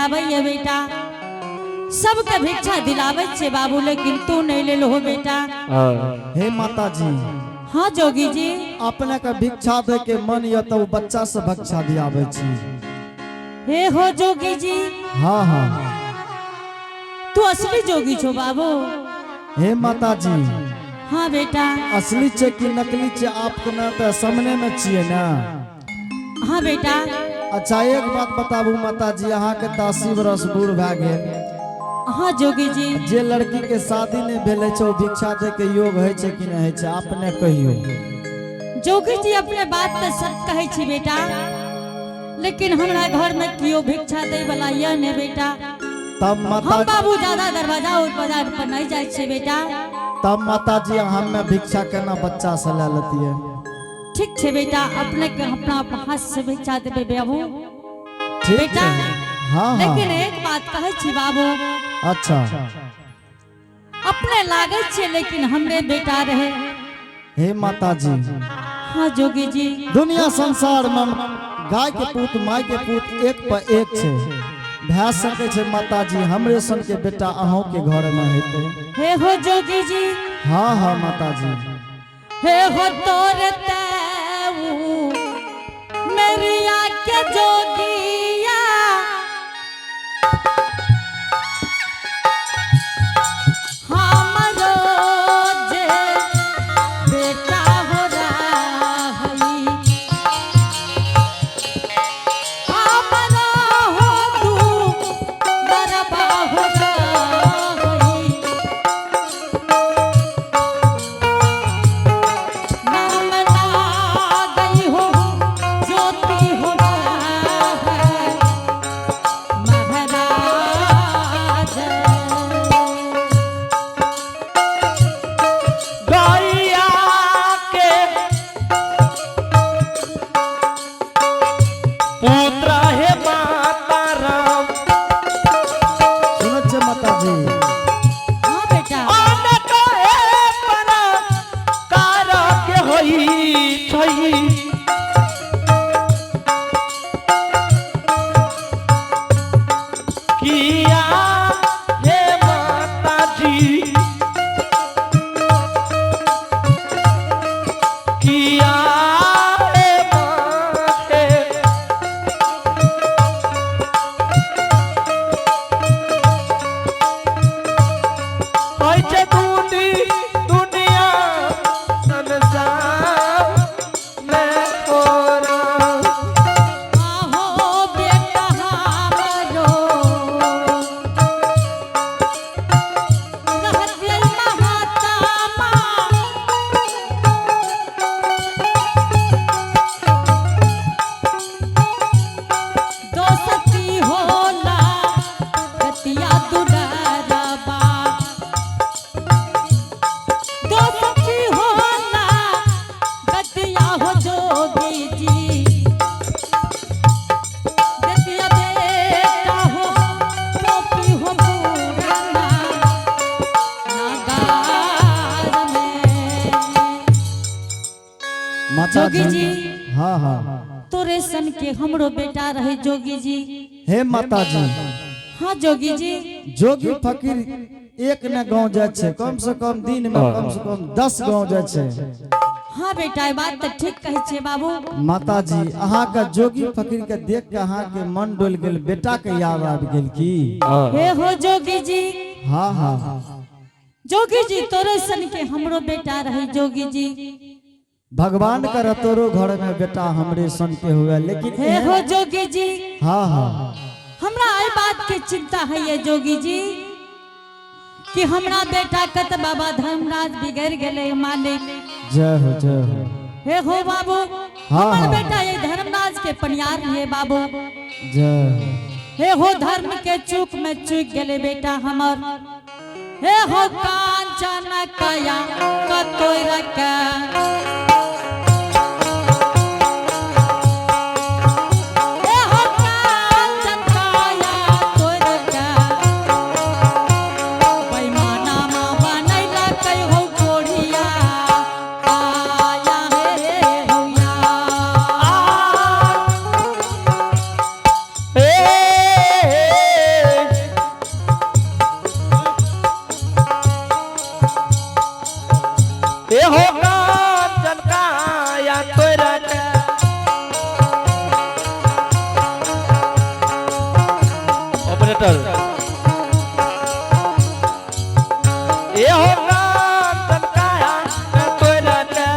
आबै ये बेटा। सबके भिक्षा दिलाबै छे बाबू, लेकिन तू नहीं ले हो बेटा। हे माता जी। हाँ जोगी जी। अपने के भिक्षा दे के मन यऽ तऽ ओ बच्चा से भिक्षा दियाबै छी। हे हो जोगी जी। हाँ हाँ। तू असली जोगी छो बाबू। हे माता जी। हाँ बेटा। असली छै कि नकली छै आपके ना तऽ सामने में छियै ना। हाँ बेटा। अच्छा एक बात बताबू माता जी, अहाँ के तऽ 80 बरस बूढ़ भए गेल। हाँ जोगी जी। जे लड़की के शादी नहीं भेलै छै ओ भिक्षा दे के योग होइ छै कि नहि होइ छै, अपने कहियौ। जोगी जी अपने बात तऽ सच कहै छी बेटा, लेकिन हमरा घर में केओ भिक्षा दै वाला यह नहीं बेटा। तब माता हम बाबू ज्यादा दरवाजा उरवाजा पर नहीं जाइ छियै बेटा। तब माता जी हमें भिक्षा केना बच्चा से ले लेतियै? ठीक छै बेटा, अपने के अपना हाथ से भिक्षा देबै बाबू। ठीक बेटा, छै। हाँ हाँ। लेकिन एक बात कहै छी बाबू। अच्छा। अपने लागै छियै लेकिन हमरे बेटा रहे। हे माता जी। हाँ जोगी जी। दुनिया संसार में गाय के पूत माय के पूत एक पर एक छै, भए सकै छै माता जी हमरे सन के बेटा अहों के घर में हेतै। हे हो जोगी जी। हाँ हाँ माता जी। हे हो तोर तेऊ मेरिया के जोगिया, हमरो जे बेटा हो रही, हमरो हो तू दरबा हो रही, नाम लागई हो ज्योति हो है महाराज। गैया के पुत्र हे माता राम। सुनत छै माता जी? हाँ बेटा। अनेक हे प्रकार के होइ छै। किया हे माता जी, किया हे माते, होइ छै दुनिया संसार में तोरा। आहो बेटा हमरो रहते महात्मा, दोस्ती होला गतिया दुडरबा, दोस्ती होला गतिया हो जोगी जी, गतिया बेटा हो टोपी हो पुराना नागार में। माता जोगी जी। हाँ हाँ। तोरे सन के हमरो बेटा रहे जोगी जी। हे माता जी। हाँ जोगी जी। जोगी फकीर एक ने गांव जाइ छै, कम से कम दिन में कम से कम 10 गांव जाइ छै। हाँ बेटा, ई बात तऽ ठीक कहै छियै बाबू। माता जी अहाँ के जोगी फकीर के देख के अहाँ के मन डोल गेल, बेटा के याद आबि गेल की? हे हो जोगी जी। हाँ हाँ। जोगी जी तोरे सन के हमरो बेटा रहे जोगी जी। भगवान कर तोरो घर में बेटा हमरे सन के हुए, लेकिन हे हो जोगी जी। हाँ हाँ। हमरा एहि बात के चिंता है ये जोगी जी कि हमरा बेटा के तऽ बाबा धर्मराज बिगड़ गेलै मालिक। जय हो जय हो। हे हो बाबू। हाँ, हमर हाँ। बेटा ये धर्मराज के पनियार रहे बाबू। जय हो। हे हो धर्म के चूक में चूक गेलै बेटा हमर। हे हो कांचन कया कतोय रखे, हे हो कांचन कया तोय रखे, बेईमाना मा बनैला कै हो कोढ़िया आया हे होया। आ हे। ऑपरेटर ए हो कांचन काया के तोरा के।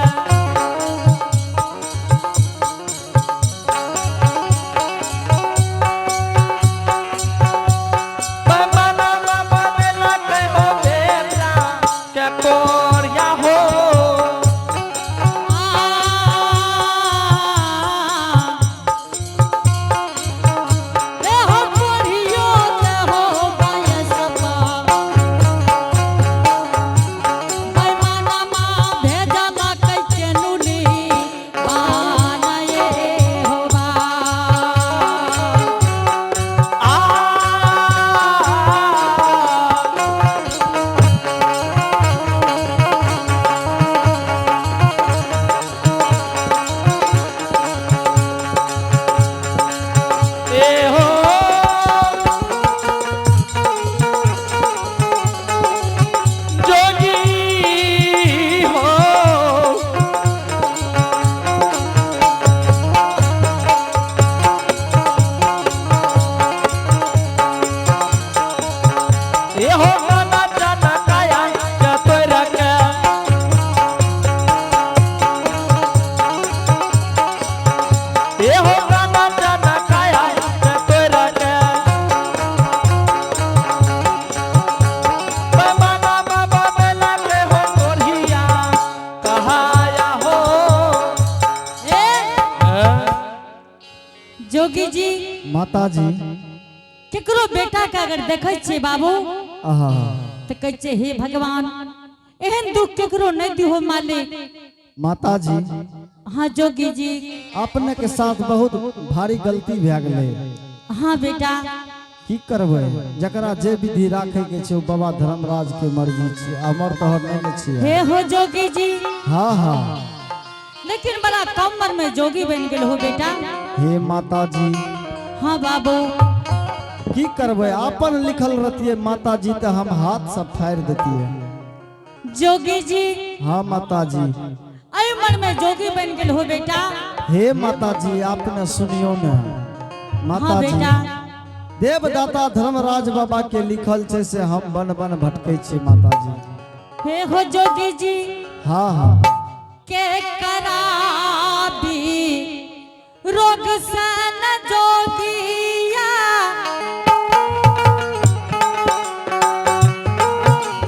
बमना बमना के हो बेटा के कोरिया हो। ए हो पढ़ियो ते हो बयसपा बैमाना माँ भेजला कैके नुली बानाए हो बा। आ ए हो जोगी हो। ए हो गाना जाना काया के तोरा के। ए हो गाना जाना काया के तोरा के। बमना बाबा बेला के हो कोरिया कहाया हो। ए जोगी जी, माता जी। केकरो बेटा के अगर देखै छियै बाबू आहा। तऽ कहै छियै हे भगवान, एहन दुख केकरो नहि दिहो मालिक। माता जी। हाँ जोगी जी। अपने के साथ बहुत भारी गलती भए गेलै। हाँ बेटा। की करबै, जकरा जे विधि राखे के छै ओ बाबा धर्मराज के मर्जी छै, अमर तोहर नहि ने छियै। हे हो जोगी जी। हाँ हाँ। लेकिन बड़ा कम उम्र में जोगी बन गेल हो बेटा। हे माता जी। हाँ बाबू। की करबै, अपन लिखल रहतियै माता जी तऽ हम हाथ से फाड़ि देतियै। जोगी जी। हाँ माता जी। एहि उम्र में जोगी बन गेल हो बेटा। हे माता जी, आपने सुनियो ने। हाँ माता जी। बेटा। देवदाता धर्मराज बाबा के लिखल छै से हम वन वन भटकै छी माता जी। हे हो जोगी जी। हाँ हाँ। के कराबी रोग सन जोगिया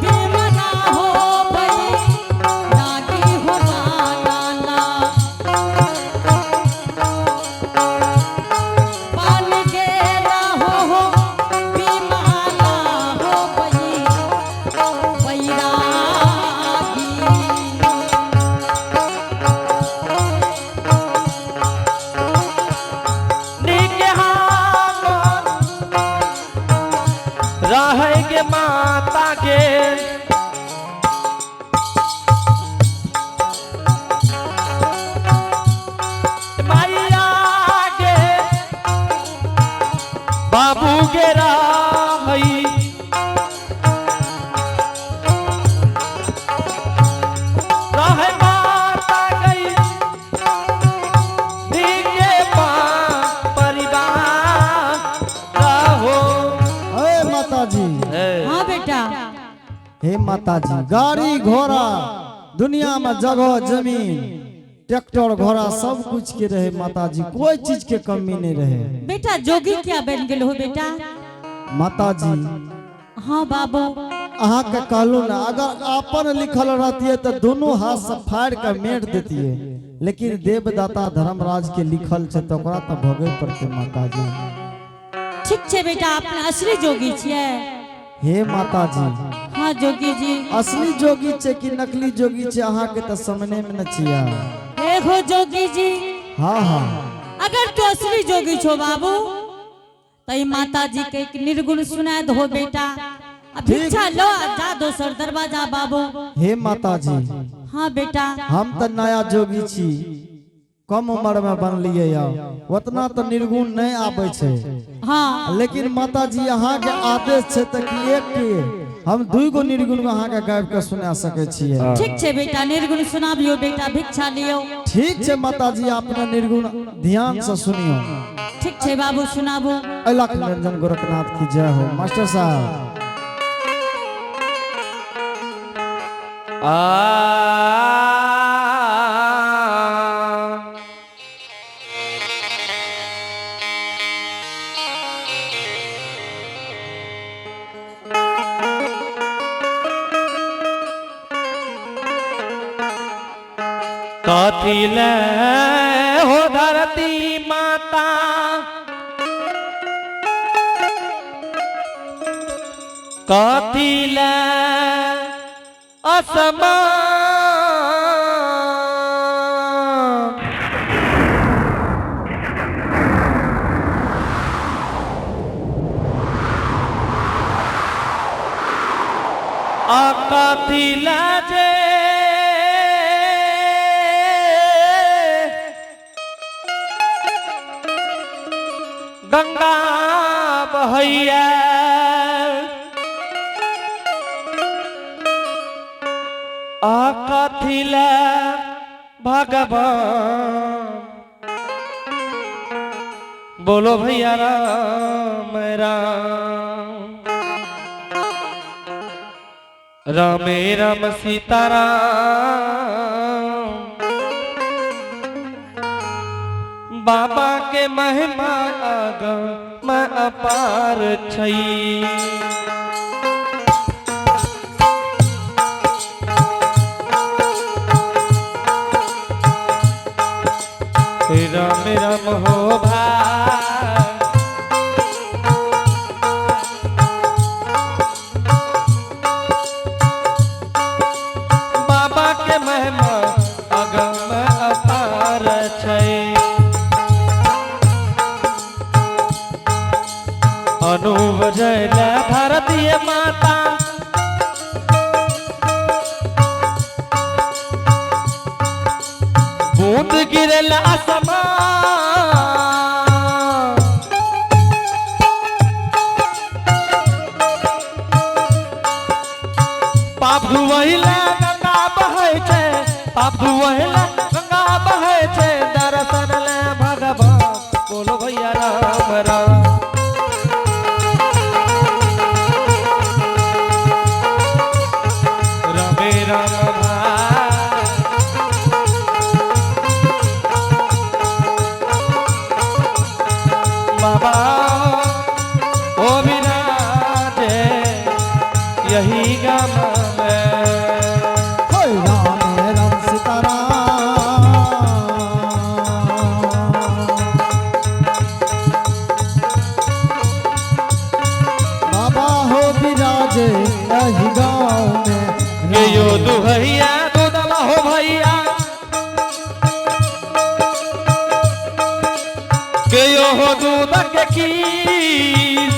बेमना हो भई नागी हो नाना पान गेला हो हो बीमाना हो भई बैरागी। नीक हम रहे गे माता के माइया गे बाबू गे रहई रहे माता गई नीके परिवार रहो। हे माता जी। हाँ बेटा। हे माता जी, गाड़ी घोड़ा दुनिया में जगह जमीन ट्रैक्टर घोड़ा सब कुछ के रहे माता जी, कोई चीज के कमी नहीं रहे। बेटा, जोगी क्या बन गेल हो बेटा? माता जी। हाँ बाबू। अहाँ के कहलू ना, अगर अपन लिखल रहतियै तऽ दोनों हाथ से फाड़ के मेट देतियै, लेकिन देवदाता धर्मराज के लिखल छै तऽ ओकरा तऽ भोगे पड़तै माता जी। ठीक छै बेटा, अपने असली जोगी छियै? हे माता जी। हाँ जोगी जी। असली जोगी छै कि नकली जोगी छै, अहाँ के तऽ सामने में न छियै। हे हो जोगी जी। हाँ हाँ। अगर तू असली जोगी छो बाबू तो ई माता जी के एक निर्गुण सुना दो बेटा, आ भिक्षा लो आ जा दोसर दरवाजा बाबू। हे माता जी। हाँ बेटा। हम तऽ नया जोगी छी, कम उम्र में बनलियै या उतना तऽ निर्गुण नहीं आबै छै। लेकिन माता जी, अहाँ के आदेश छै तऽ कि एक के हम दुई गो निर्गुण अहाँ के गाबि के सुना सकै छियै। ठीक छै बेटा, निर्गुण सुनाबियो बेटा, भिक्षा लियो। ठीक छै माता जी, अपना निर्गुण ध्यान से सुनियो। ठीक। ठीक छै बाबू, सुनाबू। अलख निरंजन गोरखनाथ की जय हो। मास्टर साहब। आ कथी ले हो धरती माता, कथी ले असमान, आ कथी ले जे गंगा बहैया, आ कथी ले भगवान। बोलो भैया राम राम, रामे राम सीताराम। बाबा के महिमा अगम अपार छई। राम राम हो भाई, बाबा के महिमा अगम अपार छै। अनुप जय भारतीय माता, बूंद गिरल आसमान। पाप धुवैला गंगा बहै छै, पाप धुवैला गंगा बहै छै, दर्शन ले भगवान। बोलो भैया राम राम, रामे राम भाई। बाबा ओ विराजे यही गाम में। हे राम राम सीताराम। बाबा हो विराजे एहि गाँव में। ये यो दुहैया दूधवा हो भैया, के यो हो दूध के खीर।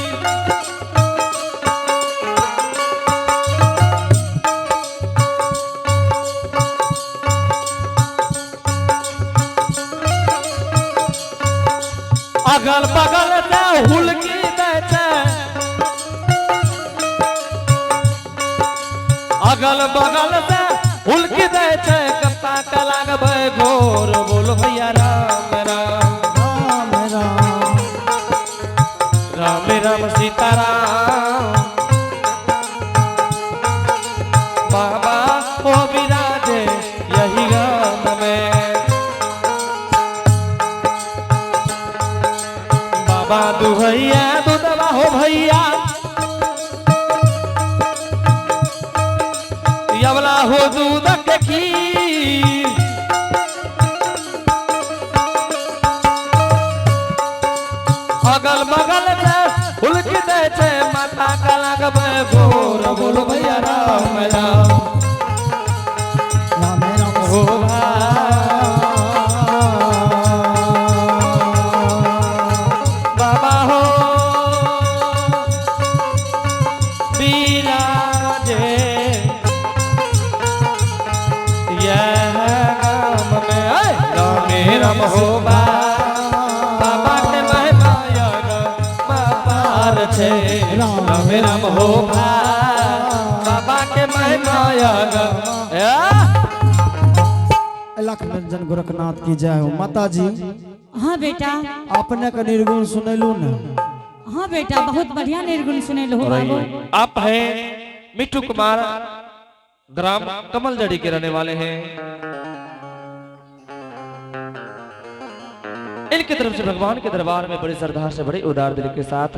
अगल बगल से हुलकी दै छै, अगल बगल से हुलकी दै छै, कत्ता के लागबै गोर। बोल भैया राम राम, राम राम, राम राम सीताराम। बाबा ओ विराजे यही गाम में। बाबा दुहैया दूधवा हो भैया, यवला हो दूध के खीर। अगल बगल से हुलकी दै छै, माता के लगबै गोर। बोलो भैया राम राम, राम राम हो भाई। बाबा हो विराजे यह गाम में। ऐ रामे राम हो बाबा के महिमा अपार छै। राम राम हो बाबा के महिमा अलख निरंजन गोरखनाथ की जय हो। माता जी। हाँ बेटा। अपने के निर्गुण सुनेलू ने? हाँ बेटा, बहुत बढ़िया निर्गुण सुनेलू हो बाबू। आप हैं मिट्टू कुमार, ग्राम कमलजड़ी के रहने वाले हैं। इनकी तरफ से भगवान के दरबार में बड़ी श्रद्धा से, बड़े उदार दिल के साथ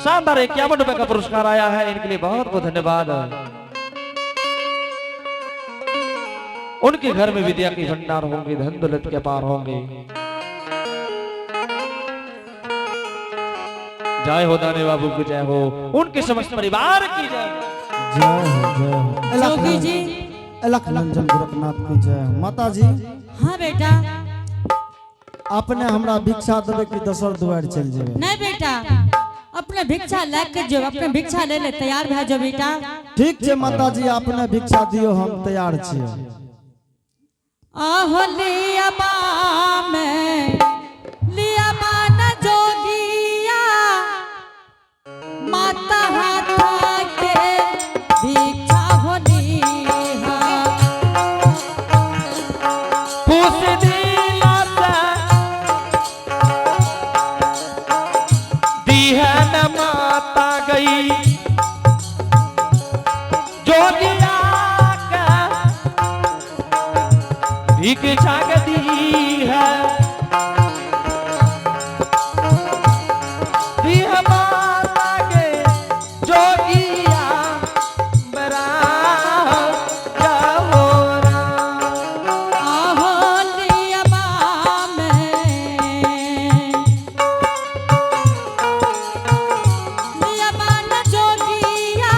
शानदार 51 रुपए का पुरस्कार आया है। इनके लिए बहुत बहुत धन्यवाद। उनके घर में विद्या के भंडार होंगे, धन दौलत के पार होंगे। जय हो दाने बाबू की जय हो, उनके समस्त परिवार की जय हो। जय हो, जय हो। जोगी जी। अलख रंजन गोरखनाथ की जय हो। माता जी। हाँ बेटा। अपने हमरा भिक्षा देबै कि दोसर दुआर चलि जेबै? नहीं बेटा, अपने भिक्षा ले के जो, अपने भिक्षा ले ले तैयार भए जो बेटा। ठीक छै माता जी, अपने भिक्षा दियौ, हम तैयार छियै। आहो लिया में लिया मान जोगिया, माता हाथ के भिक्षा होली। पूछ दिला से दीहन माता गई जोगिया का भिक्षा के दी है, दीह माता के जोगिया बरा जाओ राम। आहो लिया में लिया मान जोगिया।